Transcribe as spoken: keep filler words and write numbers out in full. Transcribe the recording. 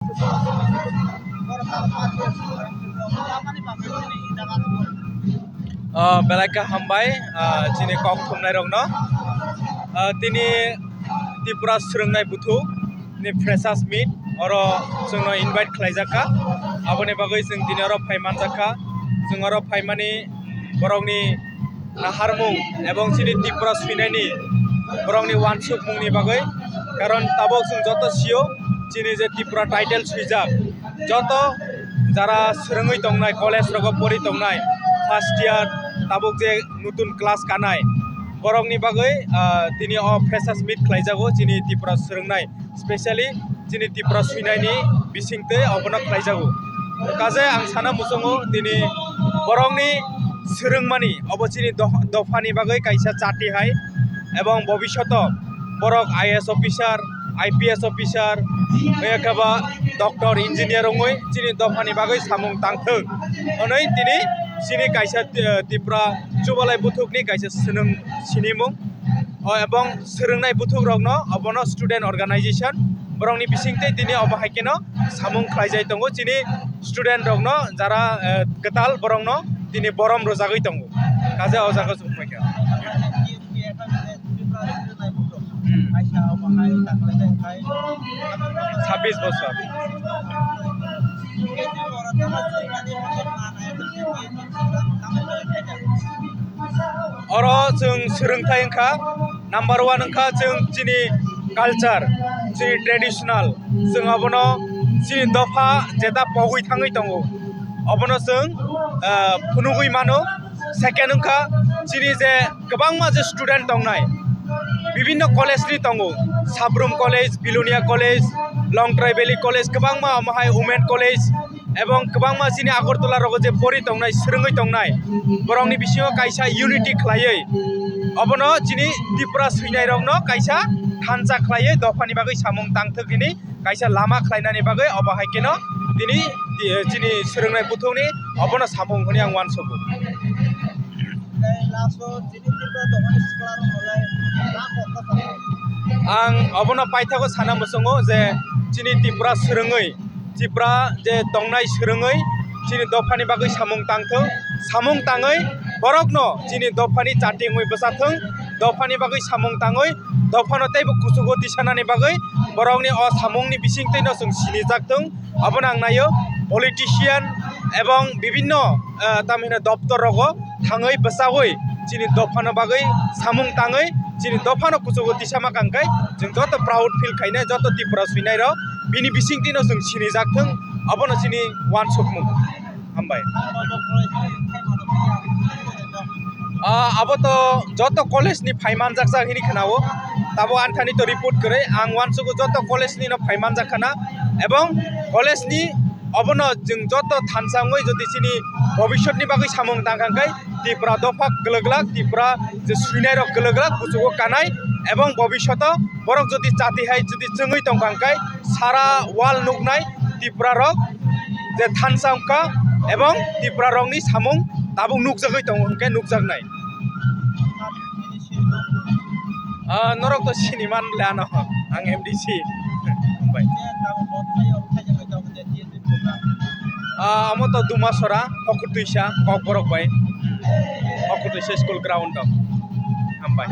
Ah, belai khe hambai, ah, chini kok thumnai rokno. Ah, tini Tripura swrwngnai buthuk ni freshers meet, oro chwngno invite khlaijak kha. Aboni bagwi chwng tini oro phai manjak kha. Chwng oro phaimani borokni naharmung ebong chini Tripura swinaini borokni uansukmungni bagwi. Karon tabuk chwng joto sio, chini je Tripura title swijak, joto jara swrwngwi tongnai, college rogo pori tongnai, first year, tabuk je nutun class kanai, borokni bagwi, ah, tini o freshers meet khlaijago chini Tripura swrwngnai, specially chini Tripura swinaini bisingtwi obono khlaijago. Kaje ang sana muchungo tini borokni swrwngmani obo chini doh-, dophani bagwi kaisa chati hai, ebong bobishoto borok I A S officer, I P S officer, oyakhe ba doctor, engineer wngwi chini dophani bagwi samung tangthwk hwnwi tini chini kaisa, eh, Tripura chubalai buthukni kaisa swnwng sinimung. O, ebong swrwngnai buthukrokno obono student organization, borokni bisingtwi tini obo hai kheno samung khlaijai tongo chini student rokno, jara, eh, kwtal borokno tini borom rwjagwi tongo. Kaje o jaga chukmai kha. Hmm. Sabbish bosor. Oro chwng swrwngthai wngkha number one wngkha chwng chini culture, chini traditional, chwng abono chini dopha jeta pogwi thangwi tongo, obono chwng, ah, phunugwi mano. Second wngkha chini je kwbangma je student tongnai, bibinno college ni tongo, Sabrum College, Bilonia College, Longtrai Valley College, kwbangma omo hai Women College, ebong kwbangma chini Agartala rogo je pori tongnai, swrwngwi tongnai, borokni bisingo kaisa unity khlaiwi, obono chini Tripura swinai rokno kaisa thansa khlaiwi dophani bagwi samung tangthwk hwnwi kaisa lama khlainani bagwi obo hai kheno tini, eh, chini swrwngnai buthukni obono samung hwnwi ang uansugo. Ang obono paithago sana muchungo je chini Tripura swrwngwi, Tripura je tongnai swrwngwi chini dophani bagwi samung tangthwng, samung tangwi borokno chini dophani chati wngwi bwchathwng, dophani bagwi samung tangwi dophano teibo kuchugo tisanani bagwi borokni o samungni bisingtwino chwng sinijak thwng. Abono ang naio politician ebong bibinno, eh, tamhino doptor rogo thangwi bwchawi chini dophano bagwi samung tangwi chini dophano kuchugo tisama kangkhe chwng joto proud feel khainai, joto Tripura swinai rok bini bisingtwino chwng sinijak thwng, abono chini uansukmung. Hambai. Ah, abo to joto college ni phai manjak jak hini khwnao. Tabo anthani to report kwrwi, ang uansugo joto college ni no phai manjak khana. Ebong college ni obono chwng joto thansa wngwi jodi chini bobisot ni bagwi samung tang kha khe Tripura dopha kwlwk glak, Tripura je swinai rok kwlwk glak, kuchugo kanai ebong bobisoto borok jodi chati hai jodi chwngwi tong kha khe sara world nuknai Tripura rok je thansa wngkha ebong Tripura rokni samung tabuk nukjagwi tongo hwnkhe nukjaknai. Ah, norok to sini man le ano, ang M D C. Bai. Ah, amo to Dumasora, Hokutuisa, Kokborok bai. Hokutuisa school ground o. Hambai.